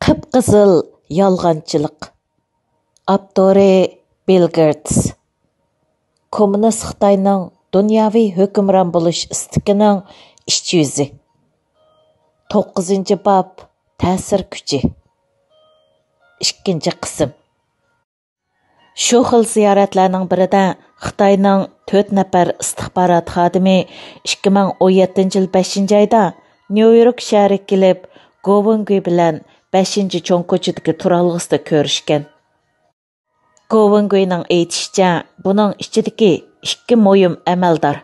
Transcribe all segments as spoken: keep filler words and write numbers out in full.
قىپقىزىل يالغانچىلىق. ئاپتورى: بىل گېيتس. كوممۇنىست خىتاينىڭ دۇنياۋى ھۆكۈمران بولۇش ئىستىكىنىڭ ئىچ يۈزى. توققۇزىنچى باب. تەسىر كۈچى. ئىككىنچى قىسىم. شۇ خىل زىيارەتلەرنىڭ بىرىدە خىتاينىڭ تۆت نەپەر ئىستىخبارات خادىمى ئىككى مىڭ ئون يەتتىنچى يىل بەشىنچى ئايدا نيۇ يورك شەھىرىگە كېلىپ، گوۋېنگۈي بىلەن بەشىنچى چوڭ كوچىدىكى تۇرالغۇسىدا كۆرۈشكەن. گوۋېنگۈينىڭ ئېيتىشىچە، بۇنىڭ ئىچىدىكى ئىككى مۇھىم ئەمەلدار،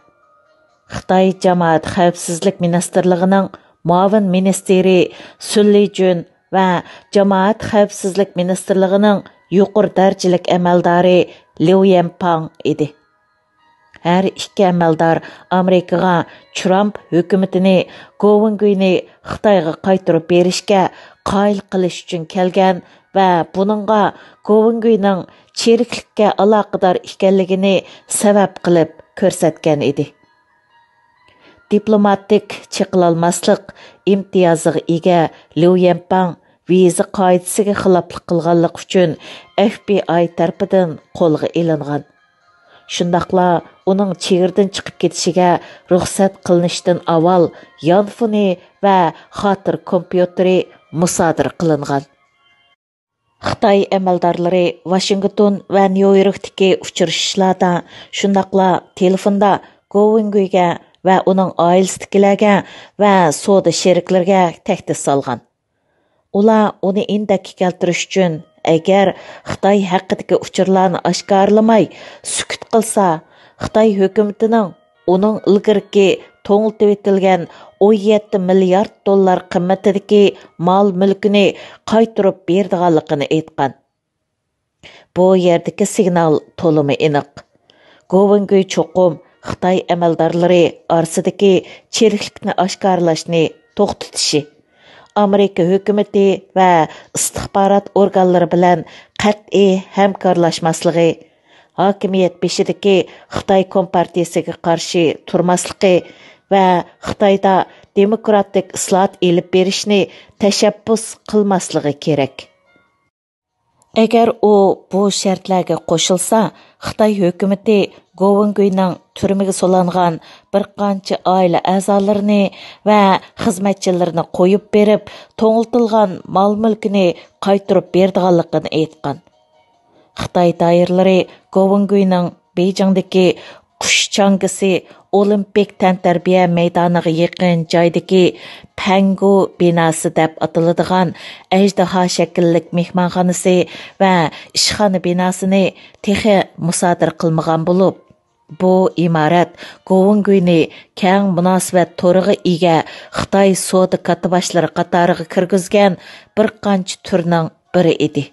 خىتاي جامائەت خەۋپسىزلىك مىنىستىرلىقىنىڭ مۇئاۋىن مىنىستىرى سۈن لىجۈن ۋە جامائەت خەۋپسىزلىك مىنىستىرلىقىنىڭ يۇقىرى دەرىجىلىك ئەمەلدارى ليۇ يەنپاڭ ئىدى. ھەر ئىككى ئەمەلدار ئامېرىكىغا ترامپ ھۆكۈمىتىنى گوۋېنگۈينى خىتايغا قايتۇرۇپ بېرىشكە قايىل قىلىش ئۈچۈن كەلگەن ۋە بۇنىڭغا گوۋېنگۈينىڭ چىرىكلىككە ئالاقىدار ئىكەنلىكىنى سەۋەب قىلىپ كۆرسەتكەن ئىدى. دىپلوماتىك چېقىلالماسلىق ئىمتىيازىغا ئىگە ليۇ يەنپاڭ ۋىزا قائىدىسىگە خىلاپلىق قىلغانلىقى ئۈچۈن ئەف بى ئاي تەرىپىدىن قولغا ئېلىنغان. شۇنداقلا ئۇنىڭ چېگرىدىن چىقىپ كېتىشىگە رۇخسەت قىلىنىشتىن ئاۋۋال يانفونى ۋە خاتىرە كومپيۇتېرى مۇسادىرە قىلىنغان. خىتاي ئەمەلدارلىرى ۋاشىنگتون ۋە نيۇ يوركتىكى ئۇچرىشىشلاردا، شۇنداقلا تېلېفوندا گوۋېنگۈيگە ۋە ئۇنىڭ ئائىلىسىدىكىلەرگە ۋە سودا شېرىكلىرىگە تەھدىت سالغان. ئۇلار ئۇنى ئىندەككە كەلتۈرۈش ئۈچۈن، ئەگەر خىتاي ھەققىدىكى ئۇچۇرلارنى ئاشكارىلىماي سۈكۈت قىلسا، خىتاي ھۆكۈمىتىنىڭ ئۇنىڭ ئىلگىرىكى توڭلىتىۋېتىلگەن ئون يەتتە مىليارد دوللار قىممىتىدىكى مال-مۈلكىنى قايتۇرۇپ بېرىدىغانلىقىنى ئېيتقان. بۇ يەردىكى سىگنال تولىمۇ ئېنىق. گوۋېنگۈي چوقۇم خىتاي ئەمەلدارلىرى ئارىسىدىكى چىرىكلىكنى ئاشكارىلاشنى توختىتىشى، ئامېرىكا ھۆكۈمىتى ۋە ئىستىخبارات ئورگانلىرى بىلەن قەتئىي ھەمكارلاشماسلىقى، ھاكىمىيەت بېشىدىكى خىتاي كومپارتىيىسىگە قارشى تۇرماسلىقى ۋە خىتايدا دېموكراتىك ئىسلاھات ئېلىپ بېرىشنى تەشەببۇس قىلماسلىقى كېرەك. ئەگەر ئۇ بۇ شەرتلەرگە قوشۇلسا، خىتاي ھۆكۈمىتى گوۋېنگۈينىڭ تۈرمىگە سولانغان بىر قانچە ئائىلە ئەزالىرىنى ۋە خىزمەتچىلىرىنى قويۇپ بېرىپ، توڭلىتىلغان مال-مۈلكىنى قايتۇرۇپ بېرىدىغانلىقىنى ئېيتقان. خىتاي دائىرىلىرى گوۋېنگۈينىڭ بېيجىڭدىكى قۇش چاڭگىسى ئولىمپىك تەنتەربىيە مەيدانىغا يېقىن جايدىكى پەڭگۇ بىناسى دەپ ئاتىلىدىغان ئەجدىھا شەكىللىك مېھمانخانىسى ۋە ئىشخانا بىناسىنى تېخى مۇسادىرە قىلمىغان بولۇپ، بۇ ئىمارەت گوۋېنگۈينى كەڭ مۇناسىۋەت تورىغا ئىگە خىتاي سودا كاتتىباشلىرى قاتارىغا كىرگۈزگەن بىر قانچە تۈرنىڭ بىرى ئىدى.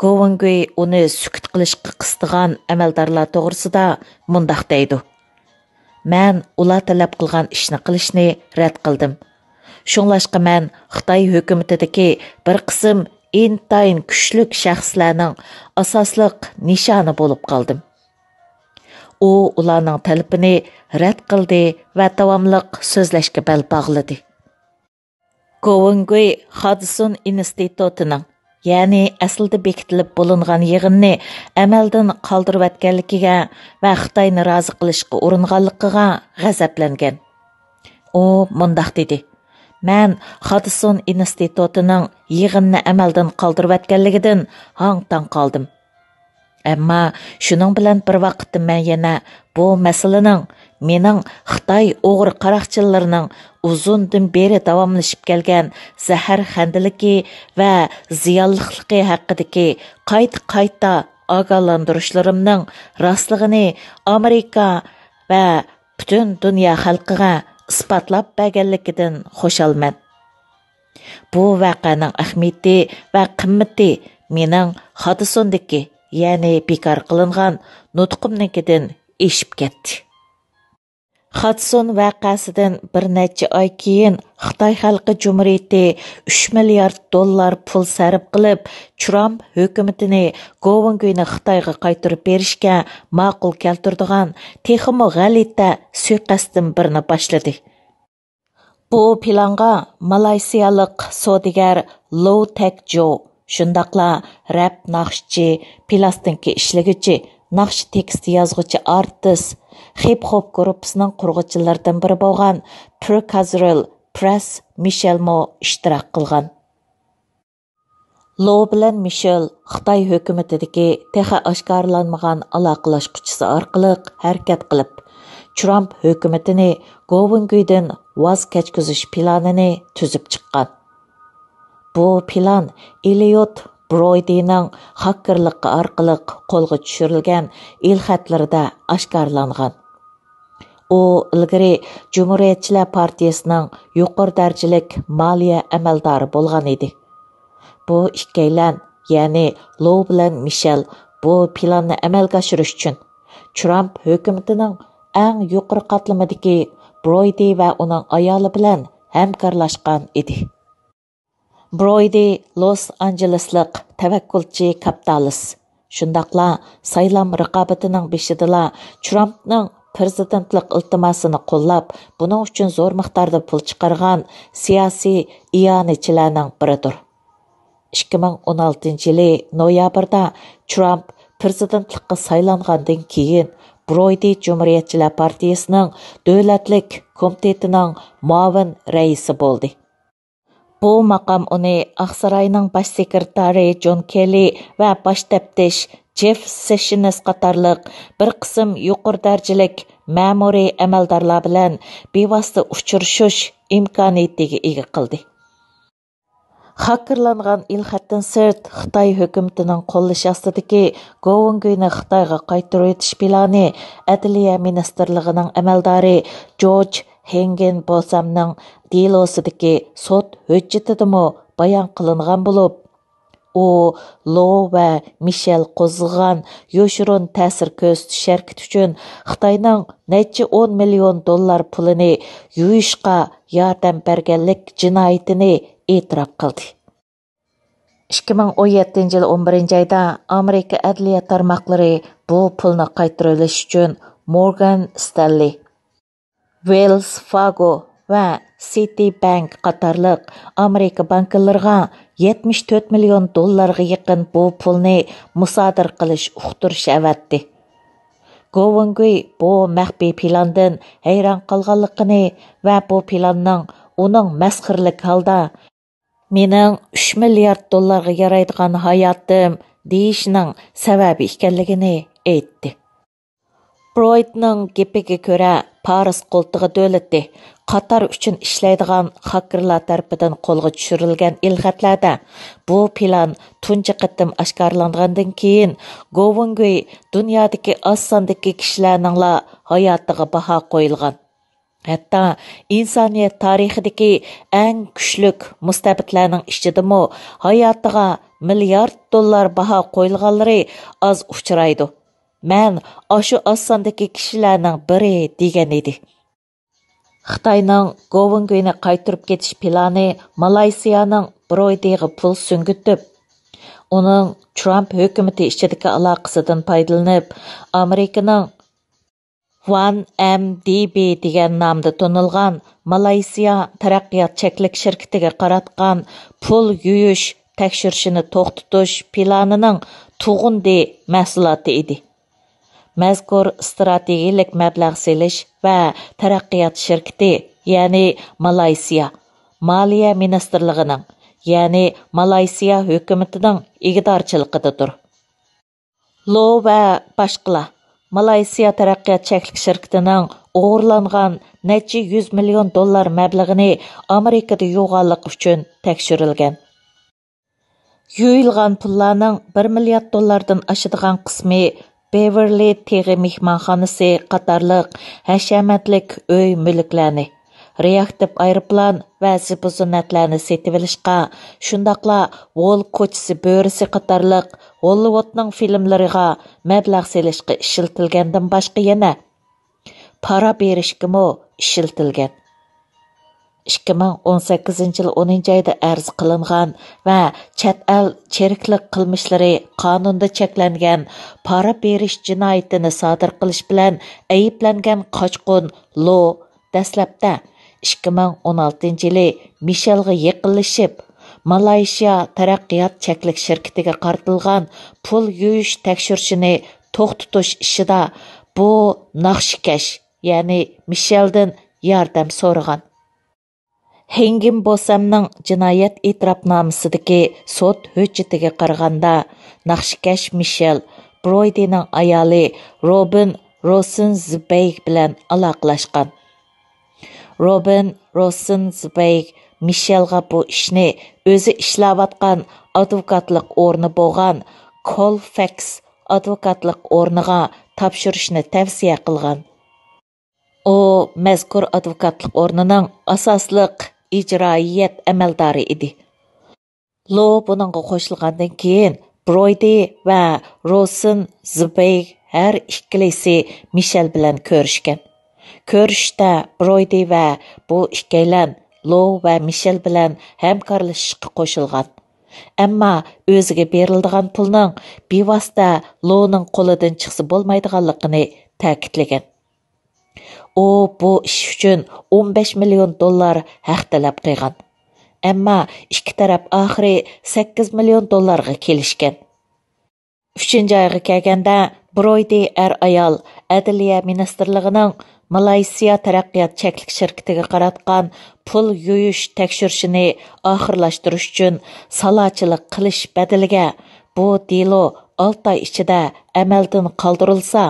گوۋېنگۈي ئۇنى سۈكۈت قىلىشقا قىستىغان ئەمەلدارلار توغرىسىدا مۇنداق دەيدۇ: مەن ئۇلار تەلەپ قىلغان ئىشنى قىلىشنى رەت قىلدىم. شۇڭلاشقا مەن خىتاي ھۆكۈمىتىدىكى بىر قىسىم ئىنتايىن كۈچلۈك شەخسلەرنىڭ ئاساسلىق نىشانى بولۇپ قالدىم. ئۇ ئۇلارنىڭ تەلىپىنى رەت قىلدى ۋە داۋاملىق سۆزلەشكە بەل باغلىدى. گوۋېنگۈي خادسون ئىنستىتۇتىنىڭ، يەنى ئەسلىدە بېكىتىلىپ بولۇنغان يىغىننى ئەمەلدىن قالدۇرۇۋەتكەنلىكىگە ۋە خىتاينى رازى قىلىشقا ئۇرۇنغانلىقىغا غەزەپلەنگەن. ئۇ مۇنداق دېدى: مەن خادسون ئىنستىتۇتىنىڭ يىغىننى ئەمەلدىن قالدۇرۇۋەتكەنلىكىدىن ھاڭ-تاڭ قالدىم. ئەمما شۇنىڭ بىلەن بىر ۋاقىتتا مەن يەنە بۇ مەسىلىنىڭ مېنىڭ خىتاي ئوغرى قاراقچىلىرىنىڭ ئۇزۇندىن بېرى داۋاملىشىپ كەلگەن زەھەرخەندىلىكى ۋە زىيانلىقلىقى ھەققىدىكى قايتا-قايتا ئاگاھلاندۇرۇشلىرىمنىڭ راستلىقىنى ئامېرىكا ۋە پۈتۈن دۇنيا خەلقىگە ئىسپاتلاپ بەرگەنلىكىدىن خۇشالمەن. بۇ ۋەقەنىڭ ئەھمىيىتى ۋە قىممىتى مېنىڭ خادسوندىكى، يەنى بىكار قىلىنغان نۇتقۇمنىڭكىدىن ئېشىپ كەتتى. خادسون ۋەقەسىدىن بىر نەچچە ئاي كېيىن خىتاي خەلقى جۇمھۇرىيىتى ئۈچ مىليارد دوللار پۇل سەرپ قىلىپ، ترامپ ھۆكۈمىتىنى گوۋېنگۈينى خىتايغا قايتۇرۇپ بېرىشكە ماقۇل كەلتۈرىدىغان تېخىمۇ غەلىتە سۇيىقەستتىن بىرنى باشلىدى. بۇ پىلانغا مالايسىيالىق سودىگەر لو تەك جو، شۇنداقلا رەپ ناخشىچى، پىلاستىنكا ئىشلىگۈچى، ناخشا تېكىستى يازغۇچى ئارتىس، خىپ خوپ گۇرۇپپىسىنىڭ قۇرغۇچىلىرىدىن بىرى بولغان پركازرېل پرەس مىشېلمۇ ئىشتىراك قىلغان. لو بىلەن مىشېل خىتاي ھۆكۈمىتىدىكى تېخى ئاشكارىلانمىغان ئالاقىلاشقۇچىسى ئارقىلىق ھەرىكەت قىلىپ، ترامپ ھۆكۈمىتىنى گوۋېنگۈيدىن ۋاز كەچكۈزۈش پىلانىنى تۈزۈپ چىققان. بۇ پىلان ئېلىيوت برويدىنىڭ خاككېرلىقى ئارقىلىق قولغا چۈشۈرۈلگەن ئېلخەتلىرىدە ئاشكارىلانغان. ئۇ ئىلگىرى جۇمھۇرىيەتچىلەر پارتىيىسىنىڭ يۇقىرى دەرىجىلىك مالىيە ئەمەلدارى بولغان ئىدى. بۇ ئىككىيلەن، يەنى لو بىلەن مىشېل بۇ پىلاننى ئەمەلگە ئاشۇرۇش ئۈچۈن ترامپ ھۆكۈمىتىنىڭ ئەڭ يۇقىرى قاتلىمىدىكى برويدى ۋە ئۇنىڭ ئايالى بىلەن ھەمكارلاشقان ئىدى. برويدى لوس ئانژېلېسلىق تەۋەككۈلچى كاپىتالىست. شۇنداقلا سايلام رىقابىتىنىڭ بېشىدىلا ترامپنىڭ پىرېزىدېنتلىق ئىلتىماسىنى قوللاپ، بۇنىڭ ئۈچۈن زور مىقداردا پۇل چىقارغان سىياسىي ئىئانىچىلەرنىڭ بىرىدۇر. ئىككى مىڭ ئون ئالتىنچى يىلى نويابىردا ترامپ پىرېزىدېنتلىققا سايلانغاندىن كېيىن، برويدى جۇمھۇرىيەتچىلەر پارتىيىسىنىڭ دۆلەتلىك كومىتېتىنىڭ مۇئاۋىن رەئىسى بولدى. بۇ ماقام ئۇنى ئاقساراينىڭ باش سېكرېتارى جون كېللى ۋە باش تەپتىش جېف سېشنېس قاتارلىق بىر قىسىم يۇقىرى دەرىجىلىك مەمۇرىي ئەمەلدارلار بىلەن بىۋاسىتە ئۇچرىشىش ئىمكانىيىتىگە ئىگە قىلدى. خاككېرلانغان ئېلخەتتىن سىرت، خىتاي ھۆكۈمىتىنىڭ قوللىشى ئاستىدىكى گوۋېنگۈينى خىتايغا قايتۇرۇۋېتىش پىلانى ئەدلىيە مىنىستىرلىقىنىڭ ئەمەلدارى جورج ھېنگېن بوسامنىڭ دېلوسىدىكى سوت ھۆججىتىدىمۇ بايان قىلىنغان بولۇپ، ئۇ لو ۋە مىشېل قوزغىغان يوشۇرۇن تەسىر كۆرسىتىش ھەرىكىتى ئۈچۈن خىتاينىڭ نەچچە ئون مىليون دوللار پۇلىنى يۇيۇشقا ياردەم بەرگەنلىك جىنايىتىنى ئېتىراپ قىلدى. ئىككى مىڭ ئون يەتتىنچى يىل ئون بىرىنچى ئايدا ئامېرىكا ئەدلىيە تارماقلىرى بۇ پۇلنى قايتۇرۇۋېلىش ئۈچۈن مورگان ستانلى، ۋېلس فارگو ۋە سىتى بانك قاتارلىق ئامېرىكا بانكىلىرىغا يەتمىش تۆت مىليون دوللارغا يېقىن بۇ پۇلنى مۇسادىرە قىلىش ئۇقتۇرۇشى ئەۋەتتى. گوۋېنگۈي بۇ مەخپىي پىلاندىن ھەيران قالغانلىقىنى ۋە بۇ پىلاننىڭ ئۇنىڭ مەسخىرىلىك ھالدا «مېنىڭ ئۈچ مىليارد دوللارغا يارايدىغان ھاياتىم» دېيىشىنىڭ سەۋەبى ئىكەنلىكىنى ئېيتتى. برويدنىڭ گېپىگە كۆرە، پارس قولتۇقى دۆلىتى قاتار ئۈچۈن ئىشلەيدىغان خاككېرلار تەرىپىدىن قولغا چۈشۈرۈلگەن ئېلخەتلەردە بۇ پىلان تۇنجى قېتىم ئاشكارىلانغاندىن كېيىن، گوۋېنگۈي دۇنيادىكى ئاز ساندىكى كىشىلەرنىڭلا ھاياتىغا باھا قويۇلغان، ھەتتا ئىنسانىيەت تارىخىدىكى ئەڭ كۈچلۈك مۇستەبىتلەرنىڭ ئىچىدىمۇ ھاياتىغا مىليارد دوللار باھا قويۇلغانلىرى ئاز ئۇچرايدۇ. مەن ئاشۇ ئاز ساندىكى كىشىلەرنىڭ بىرى، دېگەن ئىدى. خىتاينىڭ گوۋېنگۈينى قايتۇرۇپ كېتىش پىلانى مالايسىيانىڭ برويدىغا پۇل سۈڭگۈتۈپ، ئۇنىڭ ترامپ ھۆكۈمىتى ئىچىدىكى ئالاقىسىدىن پايدىلىنىپ، ئامېرىكىنىڭ ۋان ئەم دى بى دېگەن نامدا تونۇلغان مالايسىيا تەرەققىيات چەكلىك شىركىتىگە قاراتقان پۇل يۇيۇش تەكشۈرۈشىنى توختىتىش پىلانىنىڭ تۇغۇندى مەھسۇلاتى ئىدى. مەزكۇر ئىستراتېگىيەلىك مەبلەغ سېلىش ۋە تەرەققىيات شىركىتى، يەنى مالايسىيا مالىيە مىنىستىرلىقىنىڭ، يەنى مالايسىيا ھۆكۈمىتىنىڭ ئىگىدارچىلىقىدىدۇر. لو ۋە باشقىلار مالايسىيا تەرەققىيات چەكلىك شىركىتىنىڭ ئوغرىلانغان نەچچە يۈز مىليون دوللار مەبلىغىنى ئامېرىكىدا يۇغانلىقى ئۈچۈن تەكشۈرۈلگەن. يۇيۇلغان پۇللارنىڭ بىر مىليارد دوللاردىن ئاشىدىغان قىسمى بېۋېرلى تېغى مېھمانخانىسى قاتارلىق ھەشەمەتلىك ئۆي مۈلۈكلەرنى، رېئاكتىپ ئايروپىلان ۋە زىبۇزىننەتلەرنى سېتىۋېلىشقا، شۇنداقلا ۋول كوچىسى بۆرىسى قاتارلىق ھوللىۋۇدنىڭ فىلىملىرىغا مەبلەغ سېلىشقا ئىشلىتىلگەندىن باشقا يەنە پارا بېرىشكىمۇ ئىشلىتىلگەن. ئىككى مىڭ ئون سەككىزىنچى يىل ئونىنچى ئايدا ئەرز قىلىنغان ۋە چەت ئەل چىرىكلىك قىلمىشلىرى قانۇندا چەكلەنگەن پارا بېرىش جىنايىتىنى سادىر قىلىش بىلەن ئەيىبلەنگەن قاچقۇن لو دەسلەپتە ئىككى مىڭ ئون ئالتىنچى يىلى مىشېلغا يېقىنلىشىپ، مالايشىيا تەرەققىيات چەكلىك شىركىتىگە قارىتىلغان پۇل يۇيۇش تەكشۈرۈشىنى توختىتىش ئىشىدا بۇ ناخشىكەش، يەنى مىشېلدىن ياردەم سورىغان. ھېڭگىن بوسەمنىڭ جىنايەت ئېتىراپنامىسىدىكى سوت ھۆججىتىگە قارىغاندا، ناخشىكەش مىشېل برويدىنىڭ ئايالى روبىن روسېنزبېرگ بىلەن ئالاقىلەشكەن. روبىن روسېنزبېرگ مىشېلغا بۇ ئىشنى ئۆزى ئىشلەۋاتقان ئادۋوكاتلىق ئورنى بولغان كولفەكس ئادۋوكاتلىق ئورنىغا تاپشۇرۇشنى تەۋسىيە قىلغان. ئۇ مەزكۇر ئادۋوكاتلىق ئورنىنىڭ ئاساسلىق ئىجرائىيەت ئەمەلدارى ئىدى. لو بۇنىڭغا قوشۇلغاندىن كېيىن، برويدى ۋە روسېنزبېرگ ھەر ئىككىلىسى مىشېل بىلەن كۆرۈشكەن. كۆرۈشۈشتە برويدى ۋە بۇ ئىككىيلەن لو ۋە مىشېل بىلەن ھەمكارلىشىشقا قوشۇلغان. ئەمما ئۆزىگە بېرىلىدىغان پۇلنىڭ بىۋاسىتە لونىڭ قولىدىن چىقسا بولمايدىغانلىقىنى تەكىتلىگەن. ئۇ بۇ ئىش ئۈچۈن ئون بەش مىليون دوللار ھەق تەلەپ قىلغان. ئەمما ئىككى تەرەپ ئاخىرى سەككىز مىليون دوللارغا كېلىشكەن. ئۈچىنچى ئايغا كەلگەندە، برويدى ئەر-ئايال ئەدلىيە مىنىستىرلىقىنىڭ مالايسىيا تەرەققىيات چەكلىك شىركىتىگە قاراتقان پۇل يۇيۇش تەكشۈرۈشىنى ئاخىرلاشتۇرۇش ئۈچۈن سالاچىلىق قىلىش بەدىلىگە بۇ دېلو ئالتە ئاي ئىچىدە ئەمەلدىن قالدۇرۇلسا،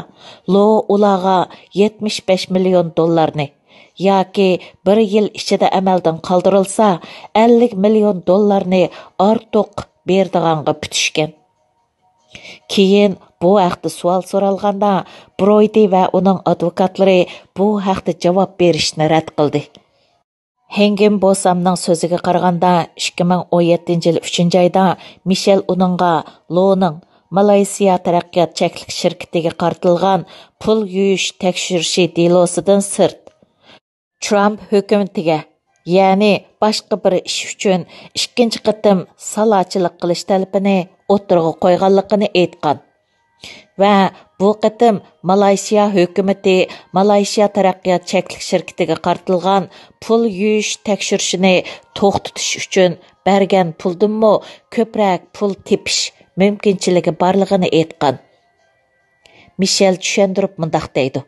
لو ئۇلارغا يەتمىش بەش مىليون دوللارنى ياكى بىر يىل ئىچىدە ئەمەلدىن قالدۇرۇلسا، ئەللىك مىليون دوللارنى ئارتۇق بېرىدىغانغا پۈتۈشكەن. كېيىن بۇ ھەقتە سوئال سورالغاندا، برويدى ۋە ئۇنىڭ ئادۋوكاتلىرى بۇ ھەقتە جاۋاب بېرىشنى رەت قىلدى. ھېڭگىن بوسامنىڭ سۆزىگە قارىغاندا، ئىككى مىڭ ئون يەتتىنچى يىل ئۈچىنچى ئايدا مىشېل ئۇنىڭغا لونىڭ مالايسىيا تەرەققىيات چەكلىك شىركىتىگە قارىتىلغان پۇل يۇيۇش تەكشۈرۈشى دېلوسىدىن سىرت، ترامپ ھۆكۈمىتىگە، يەنى باشقا بىر ئىش ئۈچۈن ئىككىنچى قېتىم سالاچىلىق قىلىش تەلىپىنى ئوتتۇرىغا قويغانلىقىنى ئېيتقان. ۋە بۇ قېتىم مالايشىيا ھۆكۈمىتى مالايشىيا تەرەققىيات چەكلىك شىركىتىگە قارىتىلغان پۇل يۇيۇش تەكشۈرۈشىنى توختىتىش ئۈچۈن بەرگەن پۇلدىنمۇ كۆپرەك پۇل تېپىش مۇمكىنچىلىكى بارلىقىنى ئېيتقان. مىشېل چۈشەندۈرۈپ مۇنداق دەيدۇ: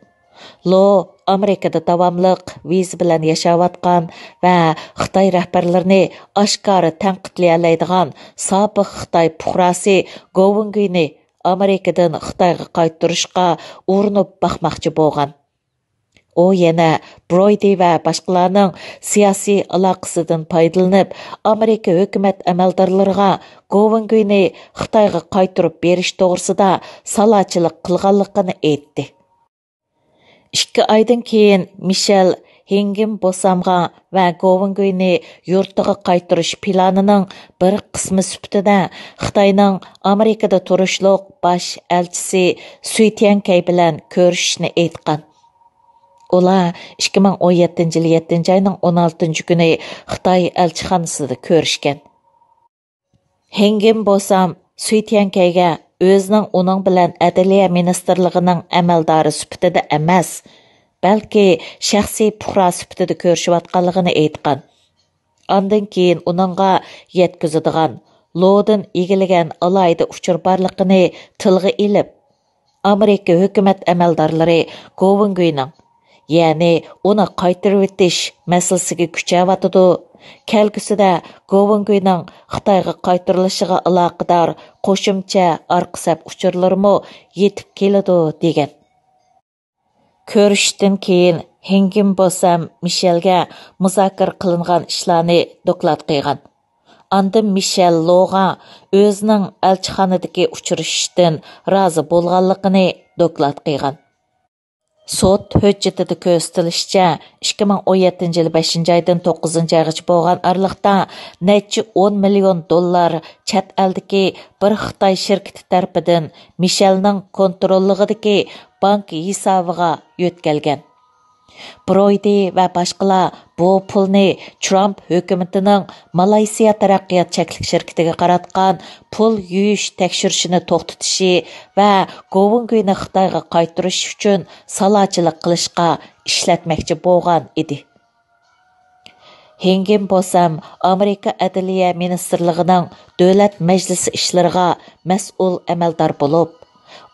لو ئامېرىكىدا داۋاملىق ۋىزا بىلەن ياشاۋاتقان ۋە خىتاي رەھبەرلىرىنى ئاشكارا تەنقىدلىيەلەيدىغان سابىق خىتاي پۇقراسى گوۋېنگۈينى ئامېرىكىدىن خىتايغا قايتۇرۇشقا ئۇرۇنۇپ باقماقچى بولغان. ئۇ يەنە برويدى ۋە باشقىلارنىڭ سىياسىي ئالاقىسىدىن پايدىلىنىپ، ئامېرىكا ھۆكۈمەت ئەمەلدارلىرىغا گوۋېنگۈينى خىتايغا قايتۇرۇپ بېرىش توغرىسىدا سالاچىلىق قىلغانلىقىنى ئېيتتى. ئىككى ئايدىن كېيىن مىشېل ھېڭگىن بوسامغا ۋە گوۋېنگۈينى يۇرتىغا قايتۇرۇش پىلانىنىڭ بىر قىسمى سۈپىتىدە خىتاينىڭ ئامېرىكىدا تۇرۇشلۇق باش ئەلچىسى سۈي تيەنكەي بىلەن كۆرۈشۈشنى ئېيتقان. ئۇلار ئىككى مىڭ ئون يەتتىنچى يىل يەتتىنچى ئاينىڭ ئون ئالتىنچى كۈنى خىتاي ئەلچىخانىسىدا كۆرۈشكەن. ھېڭگىن بوسام سۈي تيەنكەيگە ئۆزىنىڭ ئۇنىڭ بىلەن ئەدلىيە مىنىستىرلىقىنىڭ ئەمەلدارى سۈپىتىدە ئەمەس، بەلكى شەخسىي پۇقرا سۈپىتىدە كۆرۈشۈۋاتقانلىقىنى ئېيتقان. ئاندىن كېيىن ئۇنىڭغا يەتكۈزىدىغان، لودىن ئىگىلىگەن ئالاھىدە ئۇچۇر بارلىقىنى تىلغا ئېلىپ، ئامېرىكا ھۆكۈمەت ئەمەلدارلىرى گوۋېنگۈينىڭ، يەنى ئۇنى قايتۇرۇۋېتىش مەسىلىسىگە كۈچەۋاتىدۇ. كەلگۈسىدە گوۋېنگۈينىڭ خىتايغا قايتۇرۇلۇشىغا ئالاقىدار قوشۇمچە ئارقا سەپ ئۇچۇرلىرىمۇ يېتىپ كېلىدۇ، دېگەن. كۆرۈشۈشتىن كېيىن ھېڭگىن بوسام مىشېلگە مۇزاكىرە قىلىنغان ئىشلارنى دوكلات قىلغان. ئاندىن مىشېل لوغا ئۆزىنىڭ ئەلچىخانىدىكى ئۇچرىشىشتىن رازى بولغانلىقىنى دوكلات قىلغان. سوت ھۆججىتىدە كۆرسىتىلىشىچە، ئىككى مىڭ ئون يەتتىنچى يىل بەشىنچى ئايدىن توققۇزىنچى ئايغىچە بولغان ئارىلىقتا نەچچە ئون مىليون دوللار چەت ئەلدىكى بىر خىتاي شىركىتى تەرىپىدىن مىشېلنىڭ كونتروللۇقىدىكى بانكا ھېسابىغا يۆتكەلگەن. برويدى ۋە باشقىلار بۇ پۇلنى ترامپ ھۆكۈمىتىنىڭ مالايسىيا تەرەققىيات چەكلىك شىركىتىگە قاراتقان پۇل يۇيۇش تەكشۈرۈشىنى توختىتىشى ۋە گوۋېنگۈينى خىتايغا قايتۇرۇش ئۈچۈن سالاچىلىق قىلىشقا ئىشلەتمەكچى بولغان ئىدى. ھېنگېن بولسام ئامېرىكا ئەدلىيە مىنىستىرلىقىنىڭ دۆلەت مەجلىسى ئىشلىرىغا مەسئۇل ئەمەلدار بولۇپ،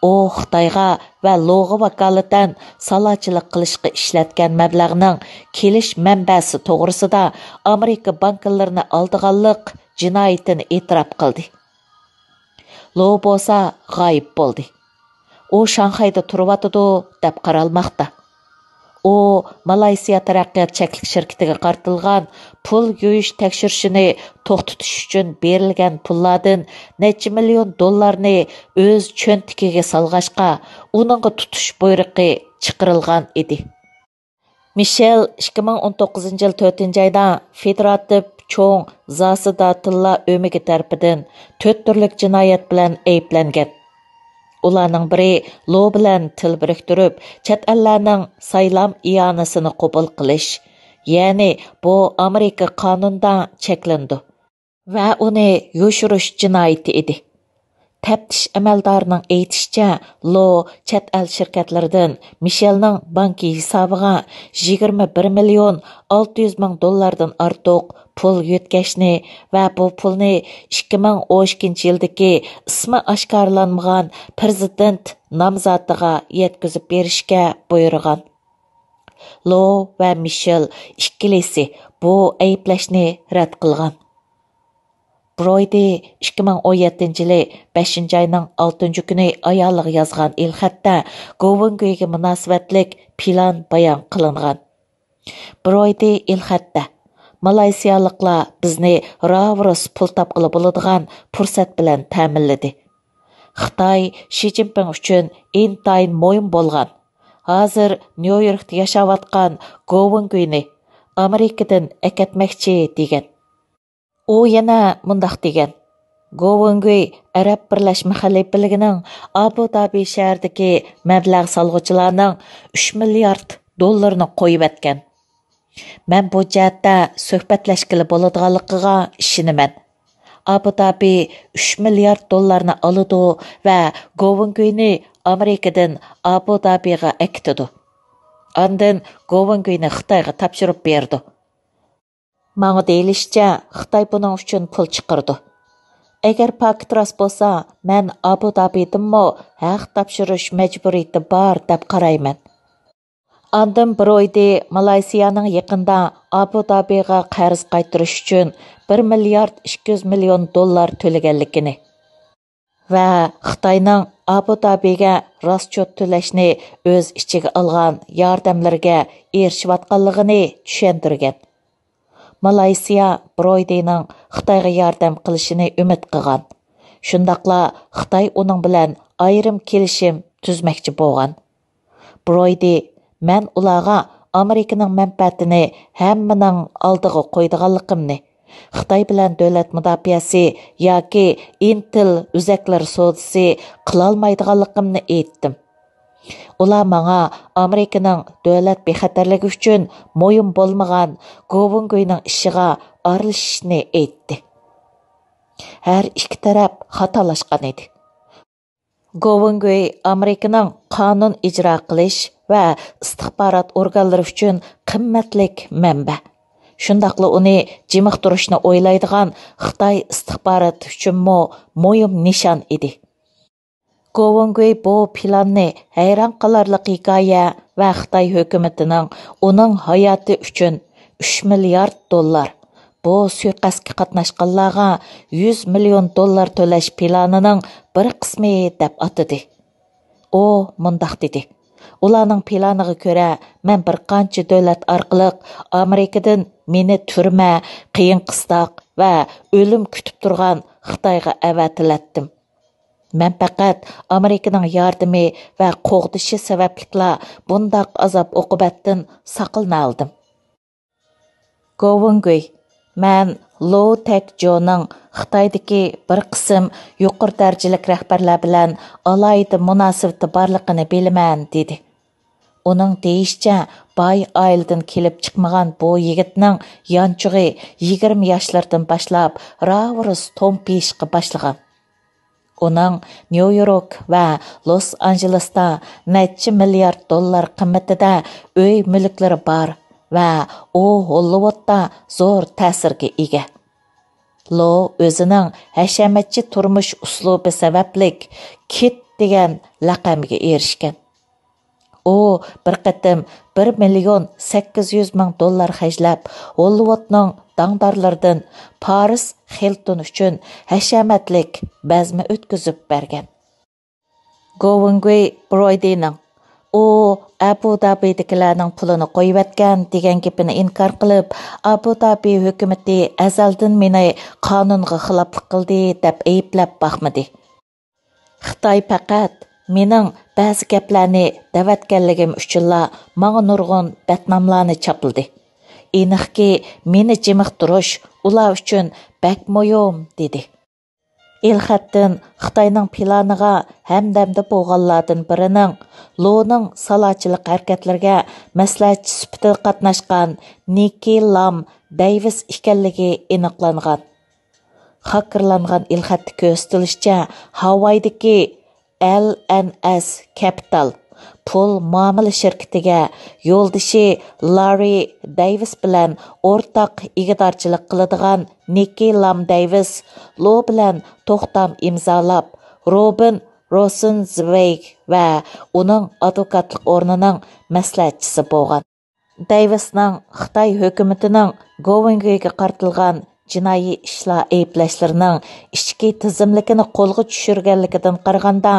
ئۇ خىتايغا ۋە لوغا ۋاكالىتەن سالاچىلىق قىلىشقا ئىشلەتكەن مەبلەغنىڭ كېلىش مەنبەسى توغرىسىدا ئامېرىكا بانكىلىرىنى ئالدىغانلىق جىنايىتىنى ئېتىراپ قىلدى. لو بولسا غايىب بولدى. ئۇ شاڭخەيدە تۇرۇۋاتىدۇ، دەپ قارالماقتا. ئۇ مالايسىيا تەرەققىيات چەكلىك شىركىتىگە قارىتىلغان پۇل يۇيۇش تەكشۈرۈشىنى توختىتىش ئۈچۈن بېرىلگەن پۇللاردىن نەچچە مىليون دوللارنى ئۆز چۆنتىكىگە سالغاچقا، ئۇنىڭغا تۇتۇش بۇيرۇقى چىقىرىلغان ئىدى. مىشېل ئىككى مىڭ ئون توققۇزىنچى يىل تۆتىنچى ئايدا فېدېراتىپ چوڭ زاسىدا تىللا ئۆمىكى تەرىپىدىن تۆت تۈرلۈك جىنايەت بىلەن ئەيىبلەنگەن. ئۇلارنىڭ بىرى لو بىلەن تىل بىرىكتۈرۈپ، چەت ئەللەرنىڭ سايلام ئىئانىسىنى قوبۇل قىلىش، يەنى بۇ ئامېرىكا قانۇنىدا چەكلىنىدۇ ۋە ئۇنى يوشۇرۇش جىنايىتى ئىدى. تەپتىش ئەمەلدارىنىڭ ئېيتىشىچە، لو چەت ئەل شىركەتلىرىدىن مىشېلنىڭ بانكا ھېسابىغا يىگىرمە بىر مىليون ئالتە يۈز مىڭ دوللاردىن ئارتۇق پۇل يۆتكەشنى ۋە بۇ پۇلنى ئىككى مىڭ ئون ئىككىنچى يىلدىكى ئىسمى ئاشكارىلانمىغان پىرېزىدېنت نامزاتىغا يەتكۈزۈپ بېرىشكە بۇيرۇغان. لو ۋە مىشېل ئىككىلىسى بۇ ئەيىبلەشنى رەت قىلغان. برويدى ئىككى مىڭ ئون يەتتىنچى يىلى بەشىنچى ئاينىڭ ئالتىنچى كۈنى ئايالىغا يازغان ئېلخەتتە گوۋېنگۈيگە مۇناسىۋەتلىك پىلان بايان قىلىنغان. برويدى ئېلخەتتە، مالايسىيالىقلار بىزنى راۋۇرۇس پۇل تاپقىلى بولىدىغان پۇرسەت بىلەن تەمىنلىدى. خىتاي شى جىنپىڭ ئۈچۈن ئىنتايىن مۇھىم بولغان، ھازىر نيۇ يوركتا ياشاۋاتقان گوۋېنگۈينى ئامېرىكىدىن ئەكەتمەكچى، دېگەن. ئۇ يەنە مۇنداق دېگەن: گوۋېنگۈي ئەرەب بىرلەشمە خەلىپىلىكىنىڭ ئابۇ دابى شەھىرىدىكى مەبلەغ سالغۇچىلارنىڭ ئۈچ مىليارد دوللىرىنى قويۇۋەتكەن. مەن بۇ جەھەتتە سۆھبەتلەشكىلى بولىدىغانلىقىغا ئىشىنىمەن. ئابۇ دابى ئۈچ مىليارد دوللارنى ئالىدۇ ۋە گوۋېنگۈينى ئامېرىكىدىن ئابۇ دابىغا ئەكېتىدۇ. ئاندىن گوۋېنگۈينى خىتايغا تاپشۇرۇپ بېرىدۇ. ماڭا دېيىلىشىچە، خىتاي بۇنىڭ ئۈچۈن پۇل چىقىرىدۇ. ئەگەر پاكىت راست بولسا، مەن ئابۇ دابىدىنمۇ ھەق تاپشۇرۇش مەجبۇرىيىتى بار دەپ قارايمەن. ئاندىن برويدى مالايسىيانىڭ يېقىندا ئابۇ دابىغا قەرز قايتۇرۇش ئۈچۈن بىر مىليارد ئىككى يۈز مىليون دوللار تۆلىگەنلىكىنى ۋە خىتاينىڭ ئابۇ دابىگە راسچوت تۆلەشنى ئۆز ئىچىگە ئالغان ياردەملىرىگە ئېرىشىۋاتقانلىقىنى چۈشەندۈرگەن. مالايسىيا برويدىنىڭ خىتايغا ياردەم قىلىشىنى ئۈمىد قىلغان. شۇنداقلا خىتاي ئۇنىڭ بىلەن ئايرىم كېلىشىم تۈزمەكچى بولغان. برويدى، مەن ئۇلارغا ئامېرىكىنىڭ مەنپەئەتىنى ھەممىنىڭ ئالدىغا قويىدىغانلىقىمنى، خىتاي بىلەن دۆلەت مۇداپىئەسى ياكى ئىنتېل ئۆزەكلىرى سودىسى قىلالمايدىغانلىقىمنى ئېيتتىم. ئۇلار ماڭا ئامېرىكىنىڭ دۆلەت بىخەتەرلىكى ئۈچۈن مۇھىم بولمىغان گوۋېنگۈينىڭ ئىشىغا ئارىلىشىشنى ئېيتتى. ھەر ئىككى تەرەپ خاتالاشقان ئىدى. گوۋېنگۈي ئامېرىكىنىڭ قانۇن ئىجرا قىلىش ۋە ئىستىخبارات ئورگانلىرى ئۈچۈن قىممەتلىك مەنبە، شۇنداقلا ئۇنى جىمىقتۇرۇشنى ئويلايدىغان خىتاي ئىستىخباراتى ئۈچۈنمۇ مۇھىم نىشان ئىدى. گوۋېنگۈي بۇ پىلاننى ھەيران قالارلىق ھېكايە ۋە خىتاي ھۆكۈمىتىنىڭ ئۇنىڭ ھاياتى ئۈچۈن ئۈچ مىليارد دوللار، بۇ سۇيىقەستكە قاتناشقانلارغا يۈز مىليون دوللار تۆلەش پىلانىنىڭ بىر قىسمى دەپ ئاتىدى. ئۇ مۇنداق دېدى: ئۇلارنىڭ پىلانىغا كۆرە، مەن بىر قانچە دۆلەت ئارقىلىق ئامېرىكىدىن مېنى تۈرمە، قىيىن قىستاق ۋە ئۆلۈم كۈتۈپ تۇرغان خىتايغا ئەۋەتىلەتتىم. مەن پەقەت ئامېرىكىنىڭ ياردىمى ۋە قوغدىشى سەۋەبلىكلا بۇنداق ئازاب ئوقۇبەتتىن ساقلىنالدىم. گوۋېنگۈي، مەن لو تەك جونىڭ خىتايدىكى بىر قىسىم يۇقىرى دەرىجىلىك رەھبەرلەر بىلەن ئالاھىدە مۇناسىۋىتى بارلىقىنى بىلىمەن، دېدى. ئۇنىڭ دېيىشىچە، باي ئائىلىدىن كېلىپ چىقمىغان بۇ يىگىتنىڭ يانچۇقى يىگىرمە ياشلىرىدىن باشلاپ راۋۇرۇس تومپىيىشقا باشلىغان. ئۇنىڭ نيۇ يورك ۋە لوس ئانژېلېستا نەچچە مىليارد دوللار قىممىتىدە ئۆي مۈلۈكلىرى بار، ۋە ئۇ ھوللىۋۇدتا زور تەسىرگە ئىگە. لو ئۆزىنىڭ ھەشەمەتچى تۇرمۇش ئۇسلۇبى سەۋەبلىك كىت دېگەن لەقەمگە ئېرىشكەن. ئۇ بىر قېتىم بىر مىليون سەككىز يۈز مىڭ دوللار خەجلەپ، ھوللىۋۇدنىڭ داڭدارلىرىدىن پارىس خىلتون ئۈچۈن ھەشەمەتلىك بەزمە ئۆتكۈزۈپ بەرگەن. گوۋېنگۈي برويدىنىڭ «ئۇ ئەبۇ دابىدىكىلەرنىڭ پۇلىنى قويۇۋەتكەن» دېگەن گېپىنى ئىنكار قىلىپ، «ئابۇ دابى ھۆكۈمىتى ئەزەلدىن مېنى قانۇنغا خىلاپلىق قىلدى» دەپ ئەيىبلەپ باقمىدى. خىتاي پەقەت مېنىڭ بەزى گەپلەرنى دەۋەتكەنلىكىم ئۈچۈنلا ماڭا نۇرغۇن بەتناملارنى چاپلىدى. ئېنىقكى، مېنى جىمىقتۇرۇش ئۇلار ئۈچۈن بەك مۇھىم، دېدى. ئېلخەتتىن خىتاينىڭ پىلانىغا ھەمدەمدە بولغانلاردىن بىرىنىڭ، لونىڭ سالاچىلىق ھەرىكەتلىرىگە مەسلىھەتچى سۈپىتىدە قاتناشقان نىككى لام دەيۋىس ئىكەنلىكى ئېنىقلانغان. خاكىرلانغان ئېلخەتتە كۆرسىتىلىشىچە، ھاۋايدىكى ئەل ئەن ئەس كەپىتال پۇل مۇئامىلە شىركىتىگە يولدىشى لاررى دەيۋىس بىلەن ئورتاق ئىگىدارچىلىق قىلىدىغان نىككى لام دەيۋىس لو بىلەن توختام ئىمزالاپ، روبىن روسېنزۋېگ ۋە ئۇنىڭ ئادۋوكاتلىق ئورنىنىڭ مەسلىھەتچىسى بولغان. دەيۋىسنىڭ خىتاي ھۆكۈمىتىنىڭ گوۋېنگۈيگە قارىتىلغان جىنايى ئىشلار ئەيىبلەشلىرىنىڭ ئىچكى تىزىملىكىنى قولغا چۈشۈرگەنلىكىدىن قارىغاندا،